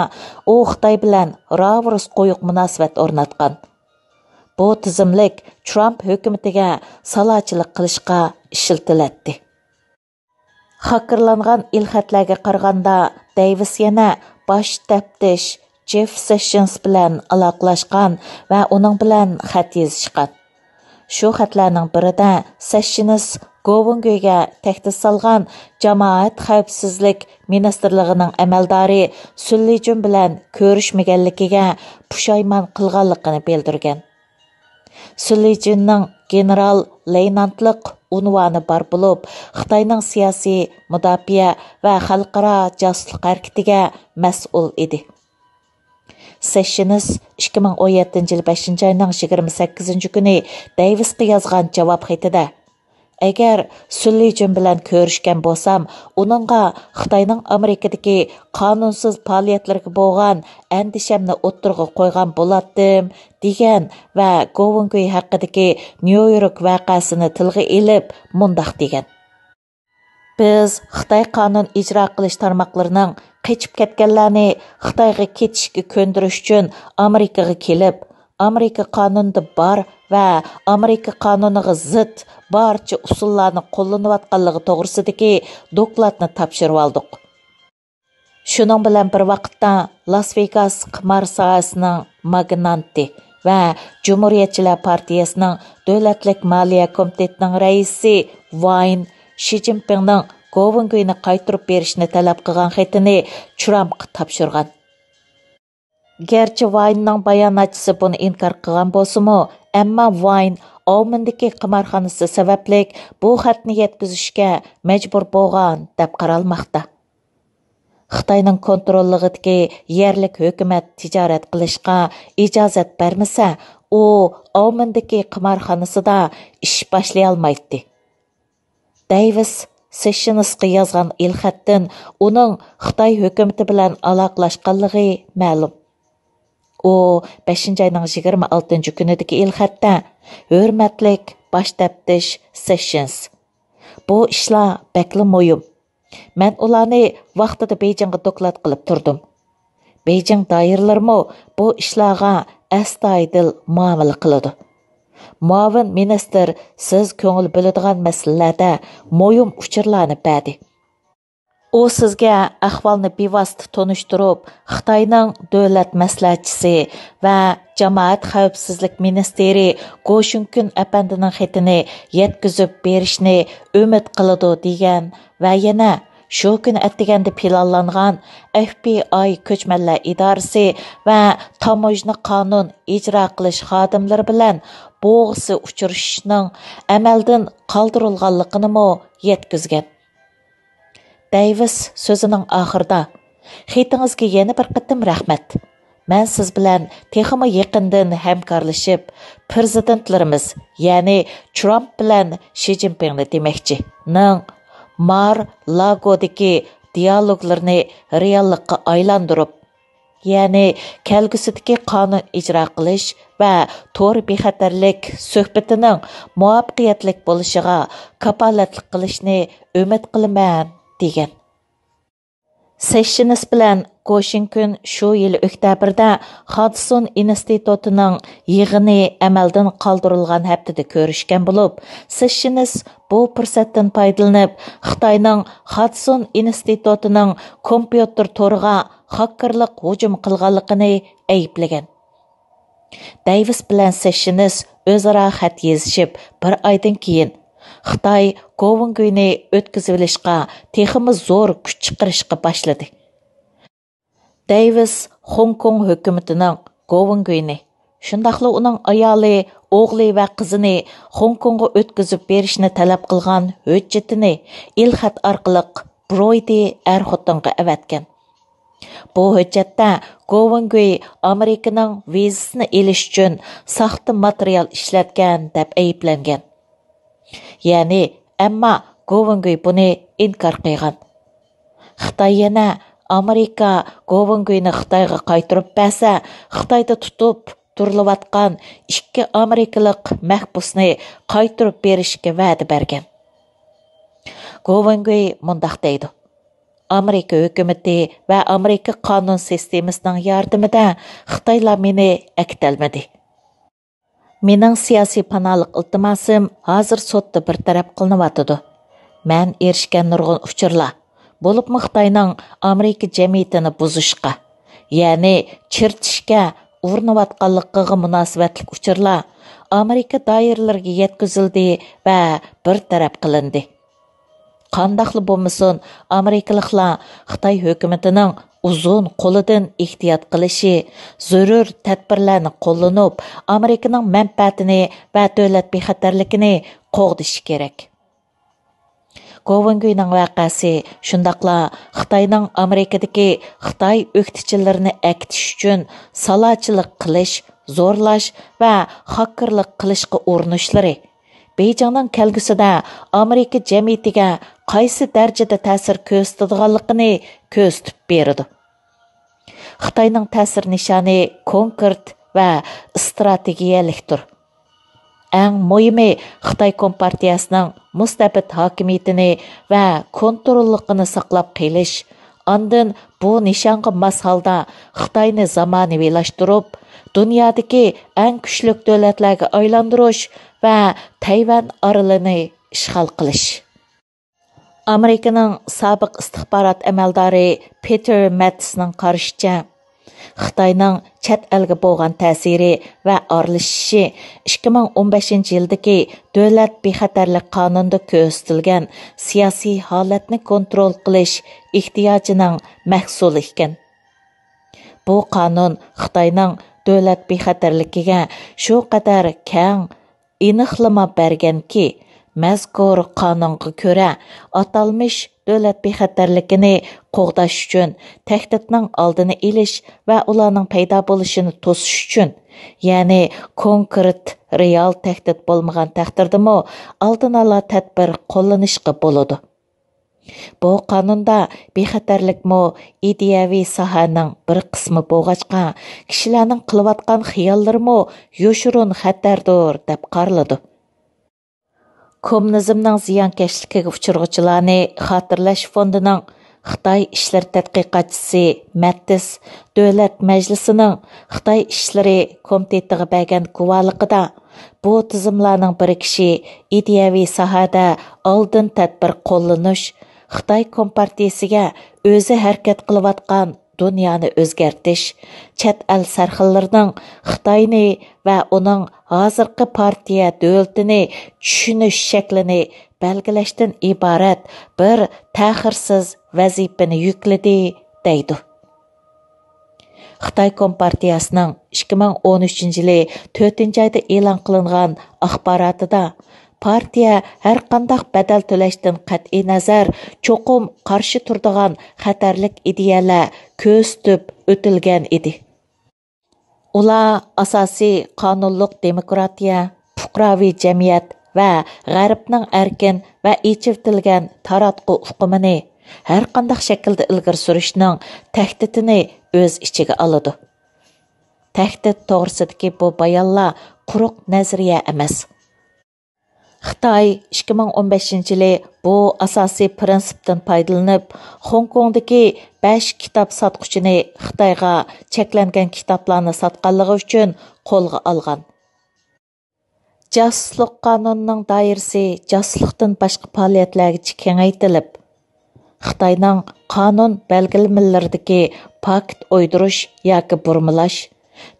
ئۇ خىتاي بىلەن راۋۇرۇس قويۇق مۇناسىۋەت ئورناتقان. بۇ تىزىملىك ترامپ ھۆكۈمىتىگە سالاچىلىق قىلىشقا ئىشلىتىلەتتى. خاكىرلانغان ئېلخەتلەرگە قارىغاندا، دەيۋىس يەنە باش تەپتىش جېف سېشنس بىلەن ئالاقىلاشقان ۋە ئۇنىڭ بىلەن خەت يېزىشقان. شۇ خەتلەرنىڭ بىرىدە سېشنس گوۋېنگۈيگە تەھدىت سالغان جامائەت خەۋپسىزلىك مىنىستىرلىقىنىڭ ئەمەلدارى سۈن لىجۈن بىلەن كۆرۈشمىگەنلىكىگە پۇشايمان قىلغانلىقىنى بىلدۈرگەن. سۈن لىجۈننىڭ گېنېرال لېيتېنانتلىق ئۇنۋانى بار بولۇپ، خىتاينىڭ سىياسىي، مۇداپىئە ۋە خەلقئارا جاسۇسلۇق ھەرىكىتىگە مەسئۇل ئىدى. سېشنس ئىككى مىڭ ئون يەتتىنچى يىل بەشىنچى ئاينىڭ يىگىرمە سەككىزىنچى كۈنى دەيۋىسقا يازغان جاۋاب خېتىدە، «ئەگەر سۈن لىجۈن بىلەن كۆرۈشكەن بولسام، ئۇنىڭغا خىتاينىڭ ئامېرىكىدىكى قانۇنسىز پائالىيەتلىرىگە بولغان ئەندىشەمنى ئوتتۇرىغا قويغان بولاتتىم» دېگەن ۋە گوۋېنگۈي ھەققىدىكى نيۇ يورك ۋەقەسىنى تىلغا ئېلىپ مۇنداق دېگەن: «بىز خىتاي قانۇن ئىجرا قىلىش تارماقلىرىنىڭ قېچىپ كەتكەنلەرنى خىتايغا كېتىشكە كۆندۈرۈش ئۈچۈن ئامېرىكىغا كېلىپ، ئامېرىكا قانۇنىدا بار ۋە ئامېرىكا قانۇنىغا زىت بارچە ئۇسۇللارنى قوللىنىۋاتقانلىقى توغرىسىدىكى دوكلاتنى تاپشۇرۇۋالدۇق.» شۇنىڭ بىلەن بىر ۋاقىتتا، لاس ۋېگاس قىمار ساھەسىنىڭ ماگنانتى ۋە جۇمھۇرىيەتچىلەر پارتىيەسىنىڭ دۆلەتلىك مالىيە كومىتېتىنىڭ رەئىسى ۋاين شى جىنپىڭنىڭ گوۋېنگۈينى قايتۇرۇپ بېرىشنى تەلەپ قىلغان خېتىنى ترامپقا تاپشۇرغان. گەرچە ۋايننىڭ باياناتچىسى بۇنى ئىنكار قىلغان بولسىمۇ، ئەمما ۋاين ئاۋمېندىكى قىمارخانىسى سەۋەبلىك بۇ خەتنى يەتكۈزۈشكە مەجبۇر بولغان دەپ قارالماقتا. خىتاينىڭ كونتروللۇقىدىكى يەرلىك ھۆكۈمەت تىجارەت قىلىشقا ئىجازەت بەرمىسە، ئۇ ئاۋمېندىكى قىمارخانىسىدا ئىش باشلىيالمايتتى. دەيۋىس سېشنسقا يازغان ئېلخەتتىن ئۇنىڭ خىتاي ھۆكۈمىتى بىلەن ئالاقىلاشقانلىقى مەلۇم. ئۇ بەشىنچى ئاينىڭ يىگىرمە ئالتىنچى كۈنىدىكى ئېلخەتتە، «ھۆرمەتلىك باش تەپتىش سېشنس، بۇ ئىشلار بەكلا مۇھىم. مەن ئۇلارنى ۋاقتىدا بېيجىڭغا دوكلات قىلىپ تۇردۇم. بېيجىڭ دائىرىلىرىمۇ بۇ ئىشلارغا ئەستايىدىل مۇئامىلە قىلىدۇ. مۇئاۋىن مىنىستىر سىز كۆڭۈل بۆلىدىغان مەسىلىلەردە مۇھىم ئۇچۇرلارنى بەردى. ئۇ سىزگە ئەھۋالنى بىۋاسىتە تونۇشتۇرۇپ، خىتاينىڭ دۆلەت مەسلىھەتچىسى ۋە جامائەت خەۋپسىزلىك مىنىستىرى گو شۈنكۈن ئەپەندىنىڭ خېتىنى يەتكۈزۈپ بېرىشنى ئۈمىد قىلىدۇ» دېگەن ۋە يەنە شۇ كۈنى ئەتىگەندە پىلانلانغان ئەف بى ئاي كۆچمەنلەر ئىدارىسى ۋە تاموژنا قانۇن ئىجرا قىلىش خادىملىرى بىلەن بوغۇسى ئۇچرىشىشنىڭ ئەمەلدىن قالدۇرۇلغانلىقىنىمۇ يەتكۈزگەن. دەيۋىس سۆزىنىڭ ئاخىرىدا، «خېتىڭىزگە يەنە بىر قېتىم رەھمەت. مەن سىز بىلەن تېخىمۇ يېقىندىن ھەمكارلىشىپ، پىرېزىدېنتلىرىمىز، يەنى ترامپ بىلەن شى جىنپىڭنى دېمەكچى، نىڭ مار لاگودىكى دىيالوگلىرىنى رېئاللىققا ئايلاندۇرۇپ، يەنى كەلگۈسىدىكى قانۇن ئىجرا قىلىش ۋە تور بىخەتەرلىك سۆھبىتىنىڭ مۇۋەپپەقىيەتلىك بولۇشىغا كاپالەتلىك قىلىشنى ئۈمىد قىلىمەن، دېگەن. سېشنس بىلەن گوشىنكۈن شۇ يىلى ئۆكتەبىردە خادسون ئىنستىتۇتىنىڭ يىغىنى ئەمەلدىن قالدۇرۇلغان ھەپتىدە كۆرۈشكەن بولۇپ، سېشنس بۇ پۇرسەتتىن پايدىلىنىپ، خىتاينىڭ خادسون ئىنستىتۇتىنىڭ كومپيۇتېر تورىغا خاككېرلىق ھۇجۇم قىلغانلىقىنى ئەيىبلىگەن. دەيۋىس بىلەن سېشنس ئۆزئارا خەت يېزىشىپ بىر ئايدىن كېيىن، خىتاي گوۋېنگۈينى ئۆتكۈزۈۋېلىشقا تېخىمۇ زور كۈچ چىقىرىشقا باشلىدى. دەيۋىس خوڭكوڭ ھۆكۈمىتىنىڭ گوۋېنگۈينى، شۇنداقلا ئۇنىڭ ئايالى، ئوغلى ۋە قىزىنى خوڭكوڭغا ئۆتكۈزۈپ بېرىشنى تەلەپ قىلغان ھۆججىتىنى ئېلخەت ئارقىلىق برويدى ئەر-خوتۇنغا ئەۋەتكەن. بۇ ھۆججەتتە گوۋېنگۈي ئامېرىكىنىڭ ۋىزىسىنى ئېلىش ئۈچۈن ساختا ماتېرىيال ئىشلەتكەن دەپ ئەيىبلەنگەن. يەنى، ئەمما گوۋېنگۈي بۇنى ئىنكار قىلغان. خىتاي يەنە ئامېرىكا گوۋېنگۈينى خىتايغا قايتۇرۇپ بەرسە، خىتايدا تۇتۇپ تۇرۇلۇۋاتقان ئىككى ئامېرىكىلىق مەھبۇسنى قايتۇرۇپ بېرىشكە ۋەدە بەرگەن. گوۋېنگۈي مۇنداق دەيدۇ: ئامېرىكا ھۆكۈمىتى ۋە ئامېرىكا قانۇن سىستېمىسىنىڭ ياردىمىدە خىتايلار مېنى ئەكېتەلمىدى. مېنىڭ سىياسىي پاناھلىق ئىلتىماسىم ھازىر سوتتا بىر تەرەپ قىلىنىۋاتىدۇ. مەن ئېرىشكەن نۇرغۇن ئۇچۇرلار، بولۇپمۇ خىتاينىڭ ئامېرىكا جەمئىيىتىنى بۇزۇشقا، يەنى چىرىتىشكە ئۇرۇنۇۋاتقانلىقىغا مۇناسىۋەتلىك ئۇچۇرلار ئامېرىكا دائىرىلىرىگە يەتكۈزۈلدى ۋە بىر تەرەپ قىلىندى. قانداقلا بولمىسۇن، ئامېرىكىلىقلار خىتاي ھۆكۈمىتىنىڭ ئۇزۇن قولىدىن ئېھتىيات قىلىشى، زۆرۈر تەدبىرلەرنى قوللىنىپ، ئامېرىكىنىڭ مەنپەئەتىنى ۋە دۆلەت بىخەتەرلىكىنى قوغدىشى كېرەك. گوۋېنگۈينىڭ ۋەقەسى، شۇنداقلا خىتاينىڭ ئامېرىكىدىكى خىتاي ئۆكتىچىلىرىنى ئەكېتىش ئۈچۈن سالاچىلىق قىلىش، زورلاش ۋە خاككېرلىق قىلىشقا ئۇرۇنۇشلىرى، بېيجىڭنىڭ كەلگۈسىدە ئامېرىكا جەمئىيىتىگە قايسى دەرىجىدە تەسىر كۆرسىتىدىغانلىقىنى كۆرسىتىپ بېرىدۇ. خىتاينىڭ تەسىر نىشانى كونكرېت ۋە ئىستراتېگىيەلىكتۇر. ئەڭ مۇھىمى، خىتاي كومپارتىيەسىنىڭ مۇستەبىت ھاكىمىيىتىنى ۋە كونتروللۇقىنى ساقلاپ قېلىش، ئاندىن بۇ نىشانغا ماس ھالدا خىتاينى زامانىۋىلاشتۇرۇپ، دۇنيادىكى ئەڭ كۈچلۈك دۆلەتلەرگە ئايلاندۇرۇش ۋە تەيۋەن ئارىلىنى ئىشغال قىلىش. ئامېرىكىنىڭ سابىق ئىستىخبارات ئەمەلدارى پېتېر مەتىسنىڭ قارىشىچە، خىتاينىڭ چەت ئەلگە بولغان تەسىرى ۋە ئارىلىشىشى ئىككى مىڭ ئون بەشىنچى يىلدىكى دۆلەت بىخەتەرلىك قانۇنىدا كۆرسىتىلگەن سىياسىي ھالەتنى كونترول قىلىش ئېھتىياجىنىڭ مەھسۇلى ئىكەن. بۇ قانۇن خىتاينىڭ دۆلەت بىخەتەرلىكىگە شۇ قەدەر كەڭ ئېنىقلىما بەرگەنكى، مەزكۇر قانۇنغا كۆرە، ئاتالمىش دۆلەت بىخەتەرلىكىنى قوغداش ئۈچۈن، تەھدىتنىڭ ئالدىنى ئېلىش ۋە ئۇلارنىڭ پەيدا بولۇشىنى توسۇش ئۈچۈن، يەنى كونكرېت رېئال تەھدىت بولمىغان تەقدىردىمۇ، ئالدىن ئالا تەدبىر قوللىنىشقا بولىدۇ. بۇ قانۇندا بىخەتەرلىكمۇ ئىدىيەۋى ساھەنىڭ بىر قىسمى بولغاچقا، كىشىلەرنىڭ قىلىۋاتقان خىياللىرىمۇ يوشۇرۇن خەتەردۇر، دەپ قارىلىدۇ. كوممۇنىزمنىڭ زىيانكەشلىكىگە ئۇچرىغۇچىلارنى خاتىرىلەش فوندىنىڭ خىتاي ئىشلىرى تەتقىقاتچىسى مەتتىس دۆلەت مەجلىسىنىڭ خىتاي ئىشلىرى كومىتېتىغا بەرگەن گۇۋاھلىقىدا، بۇ تىزىملارنىڭ بىرىكىشى ئىدىيەۋى ساھەدە ئالدىن تەدبىر قوللىنىش، خىتاي كومپارتىيىسىگە ئۆزى ھەرىكەت قىلىۋاتقان دۇنيانى ئۆزگەرتىش، چەت ئەل سەرخىللىرىنىڭ خىتاينى ۋە ئۇنىڭ ھازىرقى پارتىيە دۆلىتىنى چۈشىنىش شەكلىنى بەلگىلەشتىن ئىبارەت بىر تەخىرسىز ۋەزىپىنى يۈكلىدى، دەيدۇ. خىتاي كومپارتىيەسىنىڭ ئىككى مىڭ ئون ئۈچىنچى يىلى تۆتىنچى ئايدا ئېلان قىلىنغان ئاخباراتىدا، پارتىيە ھەرقانداق بەدەل تۆلەشتىن قەتئىينەزەر، چوقۇم قارشى تۇرىدىغان خەتەرلىك ئىدىيەلەر كۆرسىتىپ ئۆتۈلگەن ئىدى. ئۇلار ئاساسىي قانۇنلۇق دېموكراتىيە، پۇقراۋى جەمئىيەت ۋە غەربنىڭ ئەركىن ۋە ئېچىۋېتىلگەن تاراتقۇ ئۇقۇمىنى ھەرقانداق شەكىلدە ئىلگىرى سۈرۈشنىڭ تەھدىتىنى ئۆز ئىچىگە ئالىدۇ. تەھدىت توغرىسىدىكى بۇ بايانلار قۇرۇق نەزەرىيە ئەمەس. خىتاي ئىككى مىڭ ئون بەشىنچى يىلى بۇ ئاساسىي پىرىنسىپتىن پايدىلىنىپ، خوڭكوڭدىكى بەش كىتاب ساتقۇچىنى خىتايغا چەكلەنگەن كىتابلارنى ساتقانلىقى ئۈچۈن قولغا ئالغان. جاسۇسلۇق قانۇنىنىڭ دائىرىسى جاسۇسلۇقتىن باشقا پائالىيەتلەرگىچە كېڭەيتىلىپ، خىتاينىڭ قانۇن بەلگىلىمىلىرىدىكى پاكىت ئويدۇرۇش ياكى بۇرمىلاش،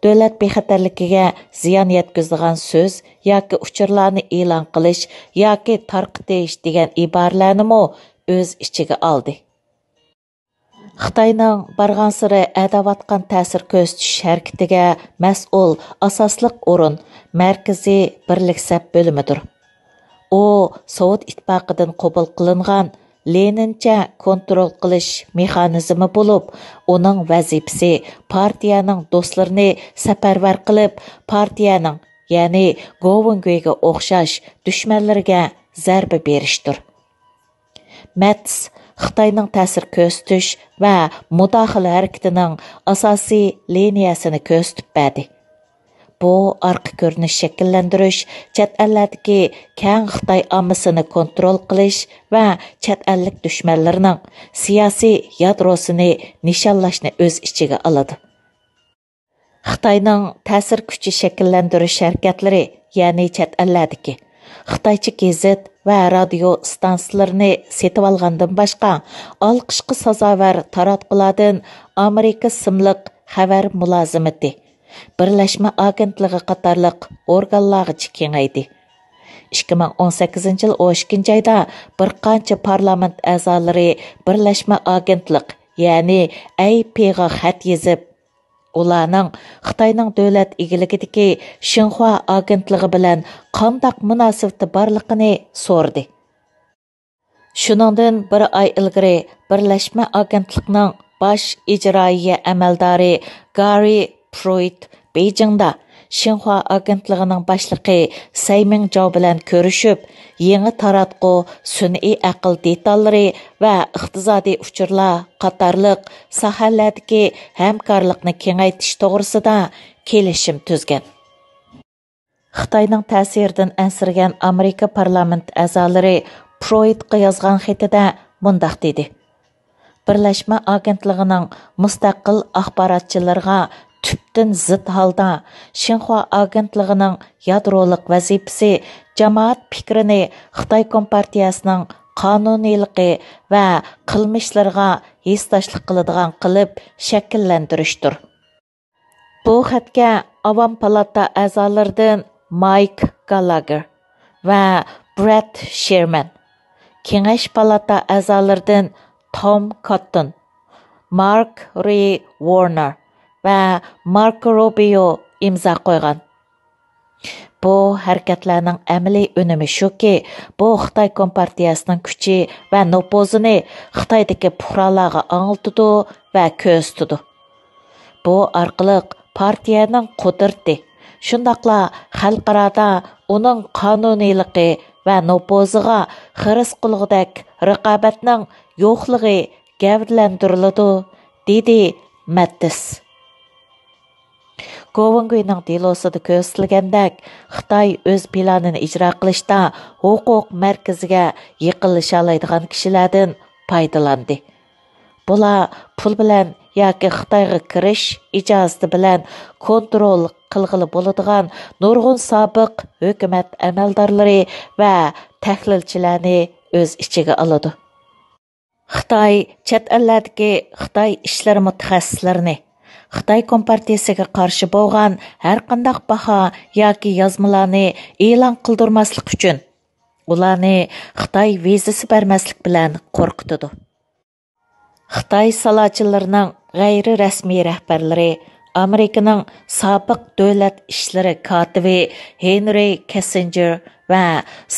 دۆلەت بىخەتەرلىكىگە زىيان يەتكۈزىدىغان سۆز ياكى ئۇچۇرلارنى ئېلان قىلىش ياكى تارقىتىش دېگەن ئىبارىلەرنىمۇ ئۆز ئىچىگە ئالدى. خىتاينىڭ بارغانسېرى ئەدەۋاتقان تەسىر كۆرسىتىش ھەرىكىتىگە مەسئۇل ئاساسلىق ئورۇن مەركىزىي بىرلىك سەپ بۆلۈمىدۇر. ئۇ سوۋېت ئىتتىپاقىدىن قوبۇل قىلىنغان لېنىنچە كونترول قىلىش مېخانىزمى بولۇپ، ئۇنىڭ ۋەزىپىسى پارتىيەنىڭ دوستلىرىنى سەپەرۋەر قىلىپ، پارتىيەنىڭ، يەنى گوۋۇڭگۈيگە ئوخشاش دۈشمەنلىرىگە زەربە بېرىشتۇر. مەتس خىتاينىڭ تەسىر كۆرسىتىش ۋە مۇداخىلە ھەرىكىتىنىڭ ئاساسىي لىنىيەسىنى كۆرسىتىپ بەردى. بۇ ئارقا كۆرۈنۈش شەكىللەندۈرۈش چەت ئەللەردىكى كەڭ خىتاي ئاممىسىنى كونترول قىلىش ۋە چەت ئەللىك دۈشمەنلىرىنىڭ سىياسىي يادروسىنى نىشانلاشنى ئۆز ئىچىگە ئالىدۇ. خىتاينىڭ تەسىر كۈچى شەكىللەندۈرۈش شىركەتلىرى، يەنى چەت ئەللەردىكى خىتايچە گېزىت ۋە رادىيو ئىستانسىلىرىنى سېتىۋالغاندىن باشقا، ئالقىشقا سازاۋەر تاراتقۇلاردىن ئامېرىكا ئىسىملىق خەۋەر مۇلازىمىتى، بىرلەشمە ئاگېنتلىقى قاتارلىق ئورگانلارغىچە كېڭەيدى. ئىككى مىڭ ئون سەككىزىنچى يىل ئون ئىككىنچى ئايدا بىر قانچە پارلامېنت ئەزالىرى بىرلەشمە ئاگېنتلىق، يەنى ئەي پىغا خەت يېزىپ، ئۇلارنىڭ خىتاينىڭ دۆلەت ئىگىلىكىدىكى شىنخۇا ئاگېنتلىقى بىلەن قانداق مۇناسىۋىتى بارلىقىنى سورىدى. شۇنىڭدىن بىر ئاي ئىلگىرى بىرلەشمە ئاگېنتلىقنىڭ باش ئىجرائىيە ئەمەلدارى گاررى پرويت بېيجىڭدا شىنخۇا ئاگېنتلىقىنىڭ باشلىقى سەي مىڭجاۋ بىلەن كۆرۈشۈپ، يېڭى تاراتقۇ، سۈنئىي ئەقىل دېتاللىرى ۋە ئىقتىسادىي ئۇچۇرلار قاتارلىق ساھەلەردىكى ھەمكارلىقنى كېڭەيتىش توغرىسىدا كېلىشىم تۈزگەن. خىتاينىڭ تەسىرىدىن ئەنسىرىگەن ئامېرىكا پارلامېنت ئەزالىرى پرويتقا يازغان خېتىدە مۇنداق دېدى: بىرلەشمە ئاگېنتلىقىنىڭ مۇستەقىل ئاخباراتچىلىرىغا تۈپتىن زىت ھالدا، شىنخۇا ئاگېنتلىقىنىڭ يادرولۇق ۋەزىپىسى جامائەت پىكرىنى خىتاي كومپارتىيەسىنىڭ قانۇنىيلىقى ۋە قىلمىشلىرىغا ھېسداشلىق قىلىدىغان قىلىپ شەكىللەندۈرۈشتۇر. بۇ خەتكە ئاۋام پالاتا ئەزالىرىدىن مايك گالاگېر ۋە برەت شېرمەن، كېڭەش پالاتا ئەزالىرىدىن توم كوتتون، مارك رى ۋورنېر ۋە ماركو روبىيو ئىمزا قويغان. بۇ ھەرىكەتلەرنىڭ ئەمەلىي ئۈنۈمى شۇكى، بۇ خىتاي كومپارتىيەسىنىڭ كۈچى ۋە نوپۇزىنى خىتايدىكى پۇقرالارغا ئاڭلىتىدۇ ۋە كۆرسىتىدۇ. بۇ ئارقىلىق پارتىيەنىڭ قۇدرىتى، شۇنداقلا خەلقئارادا ئۇنىڭ قانۇنىيلىقى ۋە نوپۇزىغا خىرىس قىلغۇدەك رىقابەتنىڭ يوقلۇقى گەۋدىلەندۈرۈلىدۇ، دېدى مەتتىس. گوۋۇڭگۇينىڭ دېلوسىدا كۆرسىتىلگەندەك، خىتاي ئۆز پىلانىنى ئىجرا قىلىشتا ھوقۇق مەركىزىگە يېقىنلىشالايدىغان كىشىلەردىن پايدىلاندى. بۇلار پۇل بىلەن ياكى خىتايغا كىرىش ئىجازىتى بىلەن كونترول قىلغىلى بولىدىغان نۇرغۇن سابىق ھۆكۈمەت ئەمەلدارلىرى ۋە تەھلىلچىلەرنى ئۆز ئىچىگە ئالىدۇ. خىتاي چەت ئەللەردىكى خىتاي ئىشلىرى مۇتەخەسسىسلىرىنى خىتاي كومپارتىيىسىگە قارشى بولغان ھەرقانداق باھا ياكى يازمىلارنى ئېلان قىلدۇرماسلىق ئۈچۈن، ئۇلارنى خىتاي ۋىزىسى بەرمەسلىك بىلەن قورقۇتىدۇ. خىتاي سالاچىلىرىنىڭ غەيرىي رەسمىي رەھبەرلىرى ئامېرىكىنىڭ سابىق دۆلەت ئىشلىرى كاتىپى ھېنرى كىسسىنجېر ۋە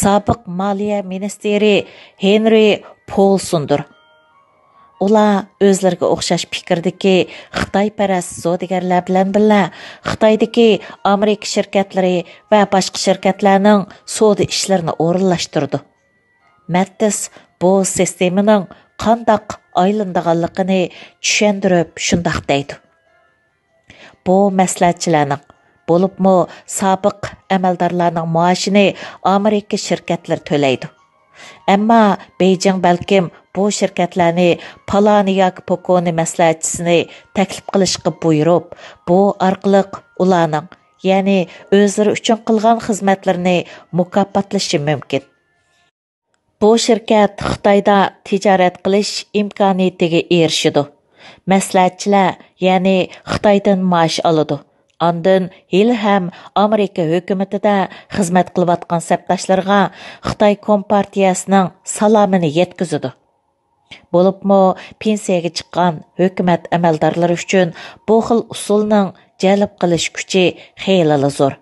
سابىق مالىيە مىنىستىرى ھېنرى پولسوندۇر. ئۇلار ئۆزلىرىگە ئوخشاش پىكىردىكى خىتايپەرەس سودىگەرلەر بىلەن بىللە خىتايدىكى ئامېرىكا شىركەتلىرى ۋە باشقا شىركەتلەرنىڭ سودا ئىشلىرىنى ئورۇنلاشتۇرىدۇ. مەتتىس بۇ سىستېمىنىڭ قانداق ئايلىنىدىغانلىقىنى چۈشەندۈرۈپ شۇنداق دەيدۇ. بۇ مەسلىھەتچىلەرنىڭ، بولۇپمۇ سابىق ئەمەلدارلارنىڭ مائاشىنى ئامېرىكا شىركەتلىرى تۆلەيدۇ. ئەمما بېيجىڭ بەلكىم بۇ شىركەتلەرنى پالانى ياكى پوكونى مەسلىھەتچىسىنى تەكلىپ قىلىشقا بۇيرۇپ، بۇ ئارقىلىق ئۇلارنىڭ، يەنى ئۆزلىرى ئۈچۈن قىلغان خىزمەتلىرىنى مۇكاپاتلىشى مۇمكىن. بۇ شىركەت خىتايدا تىجارەت قىلىش ئىمكانىيىتىگە ئېرىشىدۇ. مەسلىھەتچىلەر، يەنى خىتايدىن مائاش ئالىدۇ. ئاندىن ھېلىھەم ئامېرىكا ھۆكۈمىتىدە خىزمەت قىلىۋاتقان سەپداشلىرىغا خىتاي كومپارتىيەسىنىڭ سالامىنى يەتكۈزىدۇ. بولۇپمۇ پېنسىيەگە چىققان ھۆكۈمەت ئەمەلدارلىرى ئۈچۈن بۇ خىل ئۇسۇلنىڭ جەلپ قىلىش كۈچى خېلىلا زور.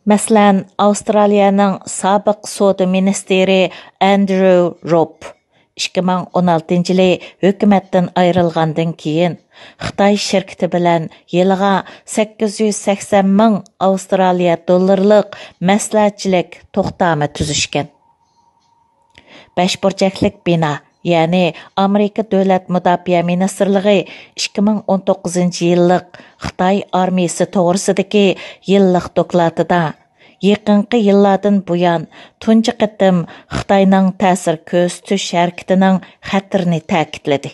مەسىلەن، ئاۋسترالىيەنىڭ سابىق سودا مىنىستىرى ئەندرۇ روپ ئىككى مىڭ ئون ئالتىنچى يىلى ھۆكۈمەتتىن ئايرىلغاندىن كېيىن، خىتاي شىركىتى بىلەن يىلىغا سەككىز يۈز سەكسەن مىڭ ئاۋسترالىيە دوللىرىلىق مەسلىھەتچىلىك توختامى تۈزۈشكەن. بەش بۇرجەكلىك بىنا، يەنى ئامېرىكا دۆلەت مۇداپىئە مىنىستىرلىقى ئىككى مىڭ ئون توققۇزىنچى يىللىق خىتاي ئارمىيىسى توغرىسىدىكى يىللىق دوكلاتىدا، يېقىنقى يىللاردىن بۇيان تۇنجى قېتىم خىتاينىڭ تەسىر كۆرسىتىش ھەرىكىتىنىڭ خەتىرىنى تەكىتلىدى.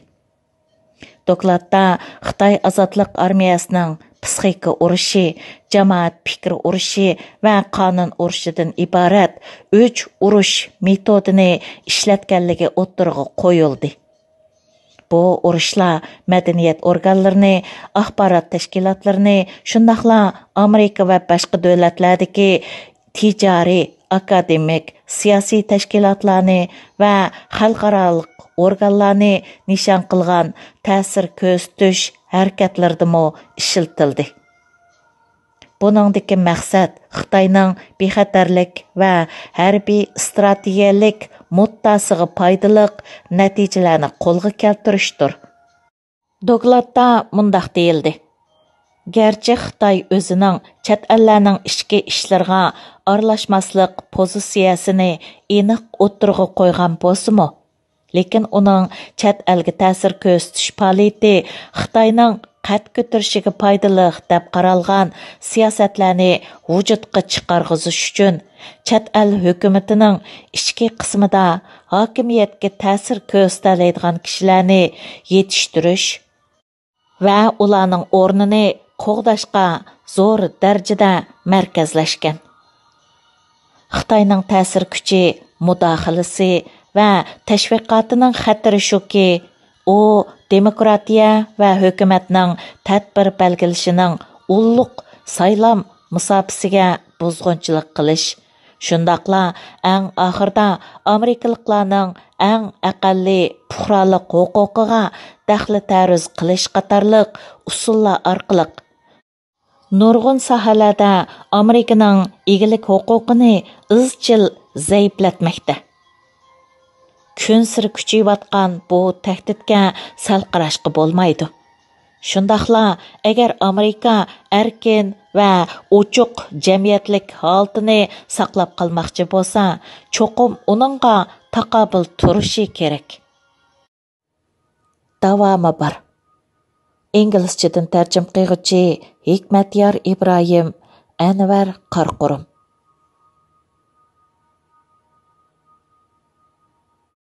دوكلاتتا خىتاي ئازادلىق ئارمىيەسىنىڭ پسىخىكا ئۇرۇشى، جامائەت پىكرى ئۇرۇشى ۋە قانۇن ئۇرۇشىدىن ئىبارەت ئۈچ ئۇرۇش مېتودىنى ئىشلەتكەنلىكى ئوتتۇرىغا قويۇلدى. بۇ ئۇرۇشلار مەدەنىيەت ئورگانلىرىنى، ئاخبارات تەشكىلاتلىرىنى، شۇنداقلا ئامېرىكا ۋە باشقا دۆلەتلەردىكى تىجارىي، ئاكادېمىك، سىياسىي تەشكىلاتلارنى ۋە خەلقئارالىق ئورگانلارنى نىشان قىلغان تەسىر كۆرسىتىش ھەرىكەتلىرىدىمۇ ئىشلىتىلدى. بۇنىڭدىكى مەقسەت خىتاينىڭ بىخەتەرلىك ۋە ھەربىي ئىستراتېگىيەلىك مۇددىئاسىغا پايدىلىق نەتىجىلەرنى قولغا كەلتۈرۈشتۇر. دوكلاتتا مۇنداق دېيىلدى: گەرچە خىتاي ئۆزىنىڭ چەت ئەللەرنىڭ ئىچكى ئىشلىرىغا ئارىلاشماسلىق پوزىتسىيەسىنى ئېنىق ئوتتۇرىغا قويغان بولسىمۇ، لېكىن ئۇنىڭ چەت ئەلگە تەسىر كۆرسىتىش پائالىيىتى خىتاينىڭ قەد كۆتۈرۈشىگە پايدىلىق دەپ قارالغان سىياسەتلەرنى ۋۇجۇدقا چىقارغۇزۇش ئۈچۈن، چەت ئەل ھۆكۈمىتىنىڭ ئىچكى قىسمىدا ھاكىمىيەتكە تەسىر كۆرسىتەلەيدىغان كىشىلەرنى يېتىشتۈرۈش ۋە ئۇلارنىڭ ئورنىنى قوغداشقا زور دەرىجىدە مەركەزلەشكەن. خىتاينىڭ تەسىر كۈچى، مۇداخىلىسى ۋە تەشۋىقاتىنىڭ خەتىرى شۇكى، ئۇ دېموكراتىيە ۋە ھۆكۈمەتنىڭ تەدبىر بەلگىلىشىنىڭ ئۇللۇق سايلام مۇساپىسىگە بۇزغۇنچىلىق قىلىش، شۇنداقلا ئەڭ ئاخىرىدا ئامېرىكىلىقلارنىڭ ئەڭ ئەقەللىي پۇقرالىق ھوقۇقىغا دەخلى تەرۇز قىلىش قاتارلىق ئۇسۇللار ئارقىلىق نۇرغۇن ساھەلەردە ئامېرىكىنىڭ ئىگىلىك ھوقۇقىنى ئىزچىل زەئىپلەتمەكتە. كۈنسېرى كۈچىيىۋاتقان بۇ تەھدىتكە سەل قاراشقا بولمايدۇ. شۇنداقلا، ئەگەر ئامېرىكا ئەركىن ۋە ئوچۇق جەمئىيەتلىك ھالىتىنى ساقلاپ قالماقچى بولسا، چوقۇم ئۇنىڭغا تاقابىل تۇرۇشى كېرەك. داۋامى بار. ئىنگلىزچىدىن تەرجىمە قىلغۇچى ھېكمەتيار ئىبراھىم، ئەنۋەر قاراقۇرۇم.